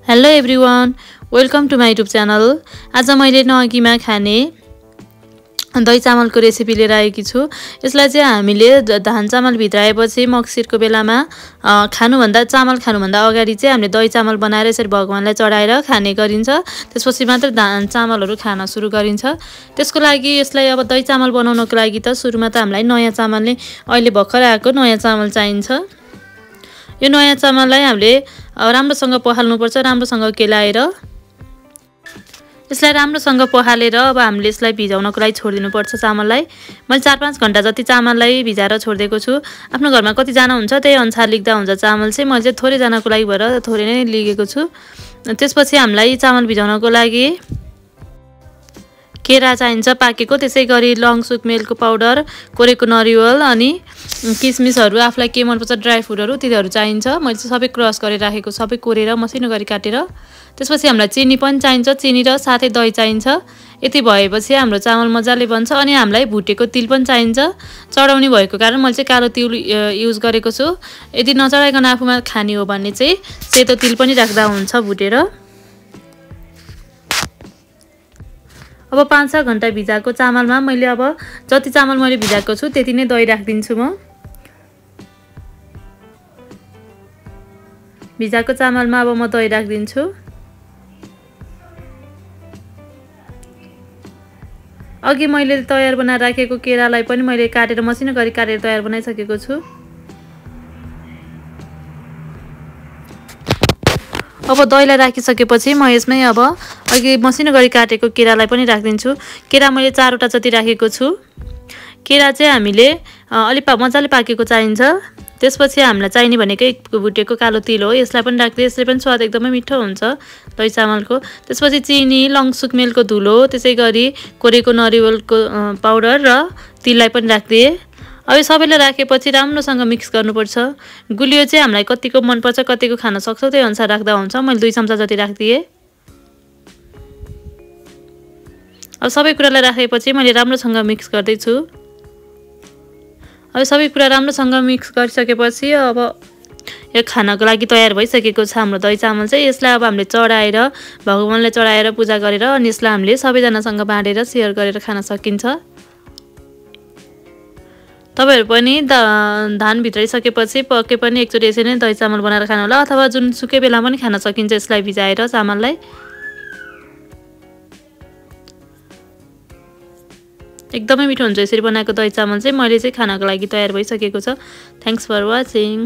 Hello everyone, welcome to my YouTube channel. आज मैले नअघिमा खाने दही चामलको रेसिपी लिएर आएकी छु। यसलाई चाहिँ हामीले धान चामल भित्राएपछि मक्सिरको बेलामा खानुभन्दा चामल खानुभन्दा अगाडि चाहिँ हामीले दही चामल बनाएर यसरी भगवानलाई चढाएर खाने गरिन्छ। त्यसपछि मात्र धान चामलहरू खान सुरु गरिन्छ। त्यसको लागि यसलाई अब दही चामल बनाउनको लागि त सुरुमा त हामीलाई नयाँ चामल नै अहिले भर्खर आएको नयाँ चामल चाहिन्छ। यो नयाँ चामललाई हामीले राम्रोसँग पखाल्नुपर्छ, राम्रोसँग केलाएर यसलाई राम्रोसँग पखालेर अब हामीले यसलाई भिजाउनको लागि छोडिदिनुपर्छ चामललाई। मैले 4-5 घण्टा जति चामललाई भिजाएर छोडिदिएको छु। आफ्नो घरमा कतिजना हुन्छ त्यही अनुसार लिग्दा हुन्छ चामल चाहिँ। मैले चाहिँ थोरैजनाको लागि भएर थोरै नै लिएको छु। त्यसपछि हामीलाई चामल भिजाउनको लागि केरा चाहिन्छ पाकेको, त्यसै गरी लङ सुकमेलको पाउडर, कोरेको नरिवल अनि किसमिसहरू, आफूलाई के मनपर्छ ड्राई फ्रुटहरू तिनीहरू चाहिन्छ। मैले चाहिँ सबै क्रस गरेर राखेको, सबै कोरेर मसिनो गरी काटेर। त्यसपछि हामीलाई चिनी पनि चाहिन्छ, चिनी र साथै दही चाहिन्छ। यति भएपछि हाम्रो चामल मजाले बन्छ। अनि हामीलाई भुटेको तिल पनि चाहिन्छ। चढाउने भएको कारण मैले चाहिँ कालो तिल युज गरेको छु। यदि नचढाइकन आफूमा खाने हो भने चाहिँ सेतो तिल पनि राख्दा हुन्छ भुटेर। अब 5-6 घण्टा भिजाएको चामलमा मैले अब जति चामल मैले भिजाएको छु त्यति नै दही राखिदिन्छु म। भिजाएको चामलमा अब म दही राखिदिन्छु। अघि मैले तयार बनाएर राखेको केरालाई पनि मैले काटेर मसिनो गरी काटेर तयार बनाइसकेको छु। अब दहीलाई राखिसकेपछि म यसमै अब अघि मसिनो गरी काटेको केरालाई पनि राखिदिन्छु। केरा मैले 4वटा जति राखेको छु। केरा चाहिँ हामीले अलि मजाले पाकेको चाहिन्छ। त्यसपछि हामीलाई चाहिने भनेकै भुटेको कालो तिल हो। यसलाई पनि राख्दै, यसले पनि स्वाद एकदमै मिठो हुन्छ दही चामलको। त्यसपछि चिनी, लङ सुकमेलको धुलो, त्यसै गरी कोरेको नरिवलको पाउडर र तिललाई पनि राखिदिएँ। अब सबैलाई राखेपछि राम्रोसँग मिक्स गर्नुपर्छ। गुलियो चाहिँ हामीलाई कतिको मनपर्छ, कतिको खान सक्छौँ त्यही अनुसार राख्दा हुन्छ। मैले 2 चम्चा जति राखिदिएँ। अब सबै कुरालाई राखेपछि मैले राम्रोसँग मिक्स गर्दैछु। अब सबै कुरा राम्रोसँग मिक्स गरिसकेपछि अब यो खानको लागि तयार भइसकेको छ हाम्रो दही चामल चाहिँ। यसलाई अब हामीले चढाएर भगवानलाई चढाएर पूजा गरेर अनि यसलाई हामीले सबैजनासँग बाँडेर सेयर गरेर खान सकिन्छ। तपाईहरु पनि धान भित्राइसकेपछि पक्कै पनि एकचोटि यसरी नै दही चामल बनाएर खानु होला, अथवा जुन सुकै बेला पनि खान सकिन्छ यसलाई भिजाएर चामललाई। एकदमै मिठो हुन्छ यसरी बनाएको दही चामल चाहिँ। मैले चाहिँ खानको लागि तयार भइसकेको छ। Thanks for watching.